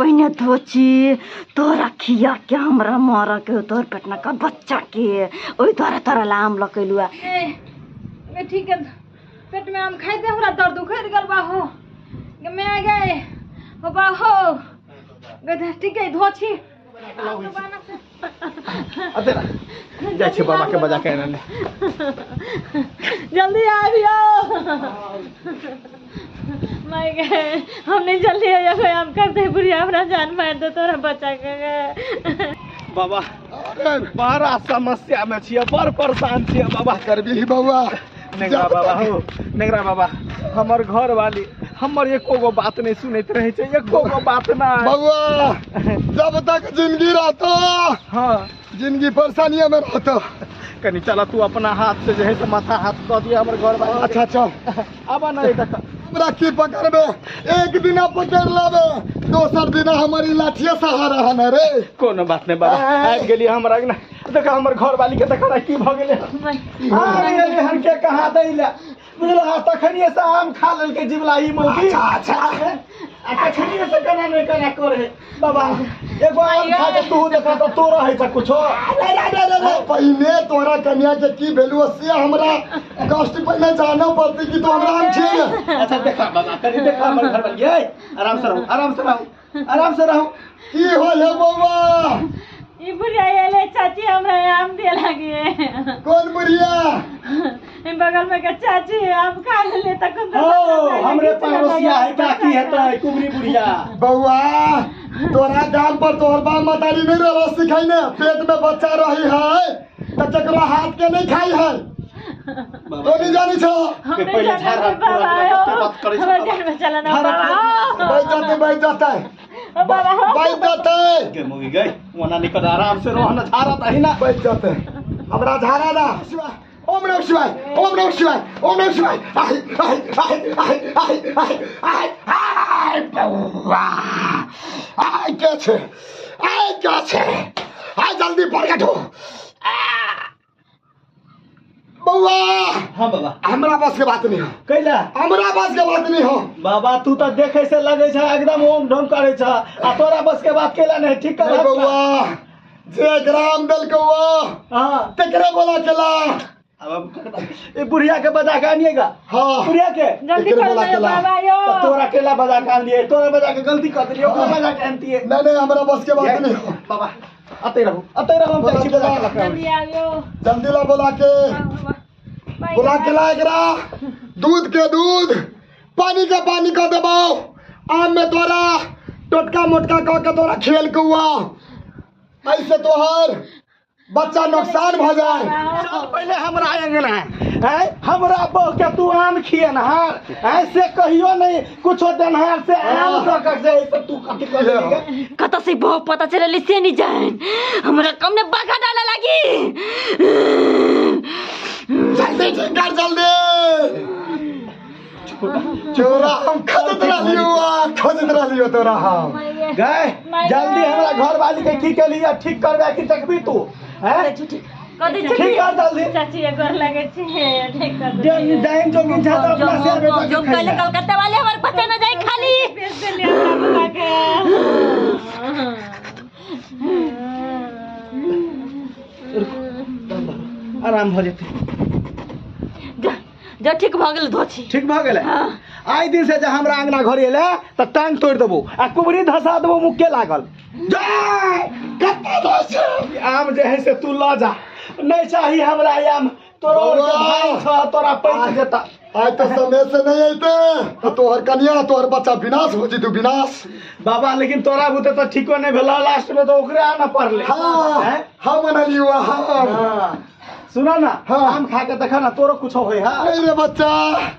पहिने धोची तोरा खिया के हमरा मरऽ के हौ तोहर पेटना का बच्चा के ओहि दुआरे तोरा ला आम लकेलू आ ए ठीक है पेट में आम खाई दे हमरा दर्द उखड़ गेल बा हो गे मैं गए हो बा हो गे ठीक है धोछी अते ना जाइ छी बाबा के बजा के आनले जल्दी आबियो मैं गए हम नहीं जल्दी आइयो कोई आम कर दे बुढ़िया हमरा जान मार दे तोरा बच्चा के गे। बाबा बड़ा समस्या में छियै बड़ परेशान छियै बाबा करबी बौआ नेगरा बाबा हो नेगरा बाबा हमर घर वाली हमर एको गो बात नहीं सुनैत रहै छै एको गो बात नहीं बौआ जब तक जिंदगी रहतो हाँ जिंदगी परेशानिया में रहतो कनी चल तू अपना हाथ से जे है से माथा हाथ कऽ दिया हमर घर वाली अच्छा चल आबा ना इधर हमरा की पकड़बे एक दिना पकड़ लेबे दोसर दिना हमारी लाठिया सहारा है ना रे कोनो बात नहीं बाबा आबि गेलियै हमरा अंगना देख हमर घर वाली के देखा की भऽ गेलै आबि गेलै हन के कहाँ दै लए बुझल हँ तखनिए से आम खा लेलकै जिबला ई मौगी अच्छा आ तखनिए से केना नहि केना करे बाबा एगो आम खा के तू देखा तऽ तोरा होइ छ कुछो अरे रे रे रे रे, पहिने तोरा कन्या के की भेलू से हमरा कष्ट पहिने जाना पड़तै कि तो हमरा आम छियै अच्छा देखा बाबा कनी देखा हमर घर वाली ए आराम से रहू आराम से रहू आराम से रहू की होल है बौआ ई बुढ़िया एले चाची हमरा आम दे लागे कौन बुढ़िया ई बगल में के चाची आम खा लेले तखन हो हमरे पड़ोसिया है काकी हेतै कुबरी बुढ़िया बौआ तोरा गाम पर तोहर बाप मतारी नहीं रहो सिखाई ने पेट में बच्चा रही है तो केकरो हाथ के नहीं खाई है तो नहीं जानी छो हम के नहीं पहिले जाने झाड़ा बाबा पूरा हो बात करै छै हमरा बाबा। जान बचाला ना झाड़ा बाबा बैठ जाते बैठ जाते हो बाबा हो बैठ जाते गे मुगी गई ओना निकल आराम से रह न झाड़ा दही ना बैठ जाते हमरा झाड़ा ना शिवाय ओम नमः शिवाय ओम नमः शिवाय ओम नमः शिवाय आई आई आई आई आई आई आई आई बौआ आई के छे आई के छे आई जल्दी प्रकट हो आ! बौआ हाँ बाबा हमरा बस के बात नहीं हो कैला हमरा बस के बात नहीं हो बाबा तू तऽ देखे से लगे छ एकदम ओम ढोम करे छ आ तोरा बस के बात कैला नहीं ठीक कर नहीं बौआ जे ग्राम देलकौ हाँ तेकरे बोला केला अब ए बुढ़िया के बजा के आनिएगा हाँ बुढ़िया के जल्दी एकरे कर बोला ले केला। बाबा यो तो तोरा केला बजा के आनलिए तोरा बजा के गलती कर देलिए ओकरा बजा के आनतिए नहीं नहीं हमरा बस के बात नहीं हो बाबा अते रहू अते रहू हम जाइ छी बजा के लऽ के आबै। जल्दी आबियो जल्दी ला बोला के बोला के ला एकरा दूध के दूध पानी के पानी कऽ देबौ आम में तोरा टोटका मोटका कऽ के तोरा खेल के हुआ ऐसे तोहर बच्चा नुकसान भऽ जाए चल पहिले हमरा अंगना है हमरा बहू के तू आम खियनहार ऐसे कहियो नहीं कुछो देनहार से आम दऽ के जे ऐसे तू कथी कर देली कतऽ से बहु पता चलली से नहीं जान हमरा कम ने बाघा डाले लागी जल्दी ठीक कर जल्दी चोरा हम खोजत रहलियो आ खोजत रहलियो तोरा हम गए जल्दी हमरा घर वाली के की केली ठीक करबे कि देखबी तू हैं कथी ठीक कर जल्दी चाची गोर लगे छी ठीक कर दे डाइन डाइन जोगिन छा तो अपना से बेटा जो कल कलकत्ता वाले हमारे बच्चा न जाए खाली भेज देली हमरा बुला के आराम भऽ जेतै जा जा ठीक भऽ गेल धोछी ठीक भऽ गेलै आइ दिन से जे हमरा अंगना घर एलै तऽ टांग तोड़ि देबो आ कुबरी धसा देबो मुक्के लागल जाय कत्ता दऽ छै आम जे है से तू लऽ जा नहीं चाही हमरा ई आम तोरो और के भाई छ तोरा पैच जेता आइ तऽ समय से नहीं अयते तऽ तोहर कनिया तोहर बच्चा विनाश हो जेतौ विनाश बाबा लेकिन तोरा बुते तऽ ठीको नहीं भेला लास्ट में तो ओकरे आना पड़ले हाँ हैं? हम अनलियो हम हाँ। सुना ना हाँ। आम खा के देखा ना तोरो कुछ होय हा अरे बच्चा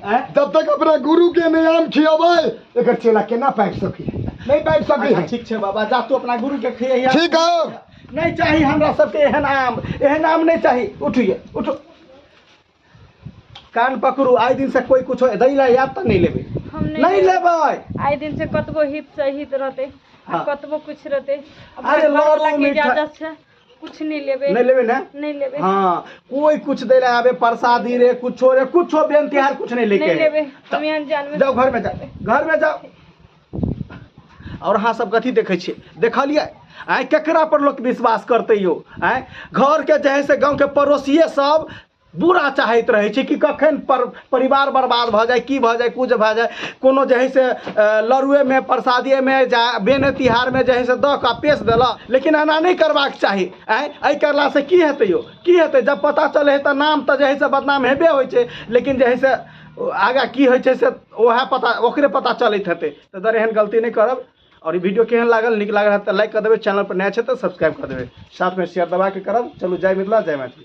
हैं? जब तक अपना गुरु के नहीं आम खियाबै एकर चेला केना पाबि सकी नहीं पाबि सकी अच्छा, ठीक छै बाबा जा तू अपना गुरु के खियैया ठीक है नहीं चाही हमरा सबके एहन आम एहन आम नहीं चाही उठिए उठो कान पकड़ू आइ दिन से कोई कुछ दै ला याद तऽ नहीं लेबै हम नहीं नहीं लेबै आइ दिन से कतबो हित से हित रहते आ हाँ। कतबो कुछ रहते अरे लड़ू के मिठाई- इजाजत छै कुछ नहीं लेबे नहीं लेबै ना नहीं लेबे हाँ कोई कुछ दै ला आबे प्रसादी रे कुछो रे कुछो बेन तिहार कुछ नहीं लेके नहीं लेबे तऽ हम यहाँ जानबे जाओ घर में जाओ घर में जाओ आओर अहाँ सब कथी देखै छियै? देखलियै आँय केकरा पर लोक विश्वास करतै यौ? आँय घरके जे है से गाँवके पड़ोसिए सब बुरा चाहैत रहै छै कि कखन पर परिवार बर्बाद भऽ जाय, की भऽ जाय, कुछ भऽ जाय। कोनो जे है से लड़ुएमे प्रसादिएमे जा बेने तिहारमे जे है से दऽ कऽ पेश देलक, लेकिन एना नहि करबाक चाही। आँय एहि करलासँ की हेतै यौ? की हेतै? जब पता चलै है तऽ नाम तऽ जे है से बदनाम हेबे होइ छै, लेकिन जे है से आगाँ की होइ छै से वएह पता ओकरे पता चलैत हेतै। तऽ दर एहन गलती नहि करब। और ई वीडियो केहन लागल? नीक लागल तऽ लाइक कऽ देबै, चैनल पर नया छै तऽ सब्सक्राइब कऽ देबै, साथमे शेयर दबाके करब। चलू, जय मिथिला, जय मैथिली।